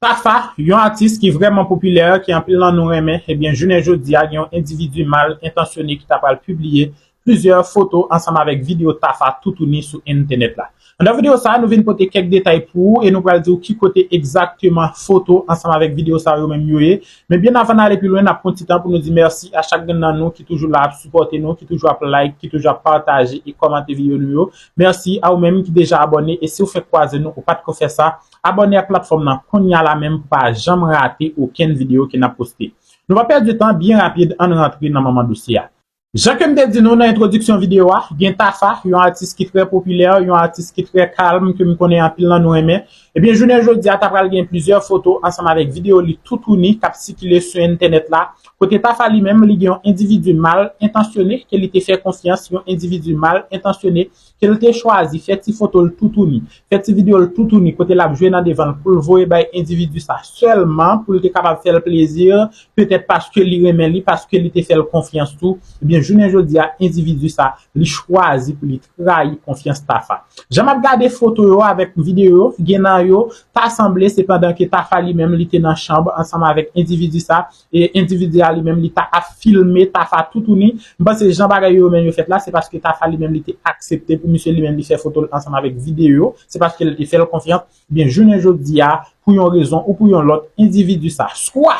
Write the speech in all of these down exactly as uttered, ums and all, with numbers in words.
Tafa, yon atis ki vrèman popilè, ke anpil nan nou renmen, ebyen, jounen jodi a, gen yon endividi mal entansyone ki ta pral pibliye plizyè foto ansanm avèk videyo Tafa toutouni sou entènèt la. Anndan videyo sa a, nou vin pote kèk detay pou ou e nou pral di w ki kote egzakteman foto ansanm avèk videyo sa yo menm yo ye. Men byen avan n ale pi lwen, n ap pran ti tan pou nou di mèsi a chak grenn nan nou ki toujou la ap sipòte nou, ki toujou ap like, ki toujou ap pataje e kòmante videyo nou yo. Mèsi a ou menm ki deja abòne e si w fèk kwaze nou, ou pa t ko fè sa, abòne ak platfòm nan kounye a la menm pou pa janm rate okenn videyo ke n ap poste. Nou pa pèdi tan, byen rapid, ann rantre nan manman dosye a. Jan ke m te di nou nan entwodiksyon videyo a, gen Tafa, yon atis ki trè popilè, yon atis ki trè kalm, ke m konnen anpil nan nou renmen. Ebyen, jounen jodi a, ta pral gen plizyè foto ansanm avèk videyo li toutouni k ap sikile sou entènèt la, kote Tafa li menm, li gen yon endividi mal entansyone, ke li te fè konfyans, yon endividi mal entansyone, ke l te chwazi fè ti foto l toutouni, fè ti videyo l toutouni, kote l ap jwe nan devan l pou l voye bay endividi sa sèlman, pou l te kapab fè l plezi, petèt paske li renmen li, paske li te fè l konfyans tou, ebyen, jounen jodi a, endividi sa, li chwazi pou li trayi konfyans Tafa. Jan m ap gade foto yo avèk videyo yo, gen nan yo, ta sanble se pandan ke Tafa li menm, li te nan chanb ansanm avèk endividi sa, e endividi a li menm, li ta ap filme Tafa toutouni. M panse jan bagay yo menm yo fèt la, se paske Tafa li menm, li te aksepte pou misye li menm, li fè foto l ansanm avèk videyo yo, se paske li te fè l konfyans. Ebyen, jounen jodi a, pou yon rezon ou pou yon lòt, endividi sa, swa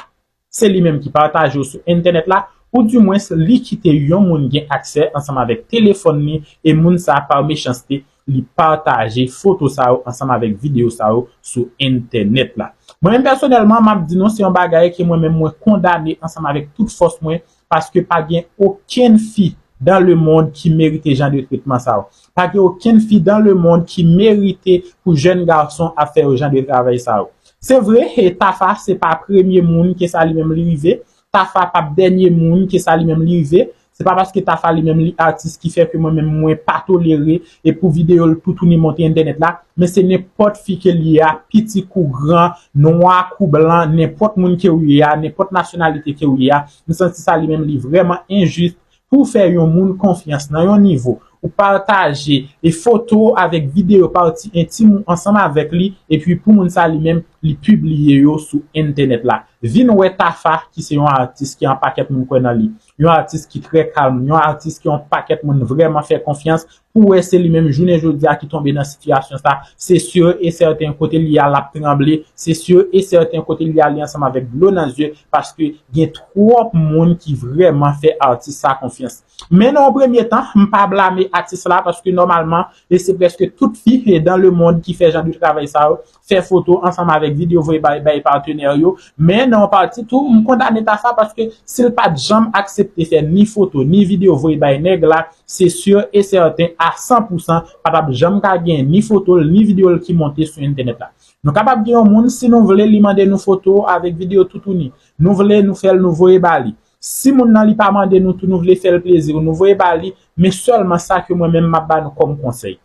se li menm ki pataje w sou entènèt la, oudimwens li kite yon moun gen aksè ansanm avèk telefòn li, e moun sa, pa mechanste, li pataje foto sa yo ansanm avèk videyo sa yo sou entènèt la. Mwen menm pèsonèlman, m ap di nou, se yon bagay ke mwen menm mwen kondane ansanm avèk tout fòs mwen, paske pa gen okenn fi dans le monde ki merite jan de tretman sa yo. Pa gen okenn fi dans le monde ki merite pou jèn gason ap fè yo jan de travay sa yo. Se vre, e Tafa se pa premye moun ke sa li menm li rive. Tafa p ap dènye moun ke sa li menm li rive. Se pa paske Tafa li menm li atis ki fè ke mwen menm mwen pa tolere e pou videyo l toutouni monte entènèt la, men se nenpòt fi ke l ye a, piti kou gran, nwa kou blan, nenpòt moun ke w ye a, nenpòt nasyonalite ke w ye a, m santi sa li menm li vrèman enjis pou w fè yon moun konfyans nan yon nivo, ou pataje e foto avèk videyo pati entim ou ansanm avèk li, epi pou moun sa li menm, li pibliye yo sou entènèt la. Vin wè Tafa, ki se yon atis ke yon pakèt moun kwè nan li, yon atis ki trè kalm, yon atis ke yon pakèt moun vrèman fè konfyans, pou wè se li menm jounen jodi a ki tonbe nan sitiyasyon sa, se si e sèten kote li a l ap tranble, se si e sèten kote li a li ansanm avèk dlo nan zye, paske gen twòp moun ki vrèman fè atis sa konfyans. Men nan yon premye tan, m pa blame atis la, paske nòmalman, e se prèske tout fi e dans le monde ki fè jan de travay sa yo, fè foto ansanm avèk videyo voye bay, bay patenè yo. Men nan yon pati tou, m kondane Tafa paske si l pa t janm aksepte fè ni foto, ni videyo voye bay nèg la, se si e sèten a san pou san, pa t ap janm ka gen ni foto l, ni videyo l ki monte sou entènèt la. Nou kapab gen yon moun, si nou vle, li mande nou foto avèk videyo toutouni. Nou vle, nou fè l, nou voye ba li. Si moun nan li pa mande nou tou, nou vle fè l plezi, nou voye ba li, men sèlman sa ke mwen menm m ap ba nou kòm konsèy.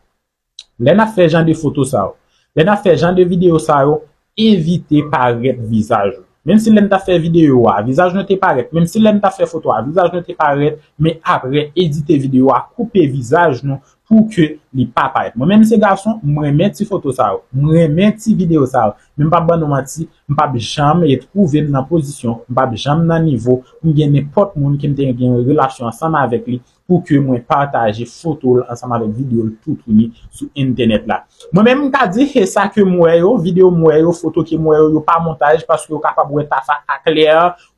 Lè n ap fè jan de foto sa yo, lè n ap fè jan de videyo sa yo, evite parèt vizaj nou. Menm si lè n t ap fè videyo a, vizaj nou te parèt, menm si lè n t ap fè foto a, vizaj nou te parèt, men apre, edite videyo a, koupe vizaj nou pou ke li pa parèt. Mwen menm se gason, m renmen ti foto sa yo, m renmen ti videyo sa yo, men m p ap ban nou manti, m p ap janm e twouve m nan pozisyon, m p ap janm nan nivo pou m gen nenpòt moun ke m te gen yon relasyon ansanm avèk li, pou ke mwen pataje foto l ansanm avèk videyo l toutouni sou entènèt la. Mwen menm, m ka di, e sa ke m wè yo, videyo m wè yo, foto ke m wè yo, yo pa montaj, paske ou kapab wè Tafa aklè,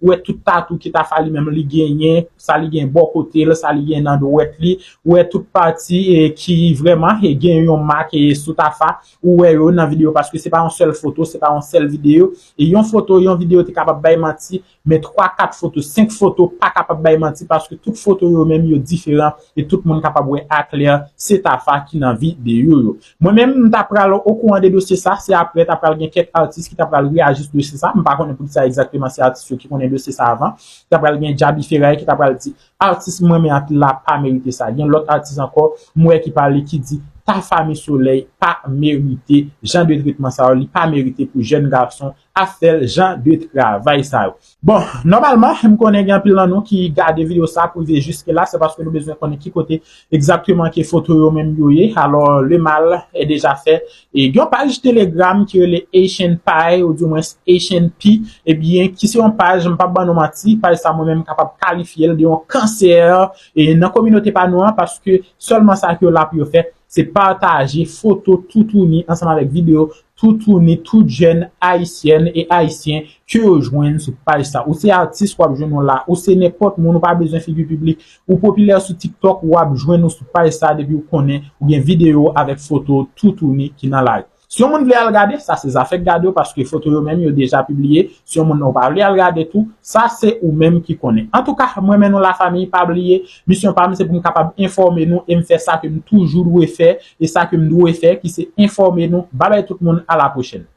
ou wè tout tatou ke Tafa li menm li genyen, sa li gen bò kote l, sa li gen nan dwèt li, ou wè tout pati e ki vrèman e gen yon mak e sou Tafa, ou wè yo nan videyo, paske se pa yon sèl foto, se pa yon sèl videyo, e yon foto, yon videyo te kapab bay manti, men twa, kat foto, senk foto pa kapab bay manti paske tout foto yo menm yo diferan e tout moun kapab wè aklè se Tafa ki nan videyo yo. Mwen menm, m ta pral okouran de dosye sa, se apre ta pral gen kèk atis ki ta pral reyaji sou dosye sa. M pa konnen poukisa egzakteman se atis yo ki konnen dosye sa avan. Ta pral gen Djaby Feray ki ta pral di, atis m renmen anpil la pa merite sa. Gen lòt atis ankò, m wè ki pale ki di, Tafa Miss Soleil pa merite jan de tretman sa yo, li pa merite pou jèn gason ap fè l jan de travay sa yo. Bon, nòmalman, m konnen gen anpil nan nou ki gade videyo sa pou rive jiske la, se paske nou bezwen konnen ki kote egzakteman ke foto yo menm yo ye. Alò, le mal est déjà fait. E gen yon paj Telegram ki rele Haitian Pie, ou di mwens Haitian P, ebyen, ki se yon paj, m p ap ban nou manti, paj sa mwen menm m kapab kalifye l de yon kansè e nan kominote pa nou an, paske sèlman sa ke yo la pou yo fè, se pataje foto toutouni ansanm avèk videyo toutouni tout jèn ayisyèn e ayisyen ke yo jwenn sou paj sa. Ou se atis, w ap jwenn nou la. Ou se nenpòt moun, ou pa bezwen figi piblik. Ou popilè sou TikTok, w ap jwenn nou sou paj sa depi ou konnen ou gen videyo avèk foto toutouni ki nan lari. Si yon moun vle al gade, sa se zafè k gade w, paske foto yo menm yo deja pibliye. Si yon moun ou pa vle al gade tou, sa se ou menm ki konnen. Antouka, mwen renmen nou lafanmi, pa bliye, misyon pa m se pou m kapab enfòme nou e m fè sa ke m toujou dwe fè e sa ke m dwe fè, ki se enfòme nou. Babay tout moun, a la pwochèn.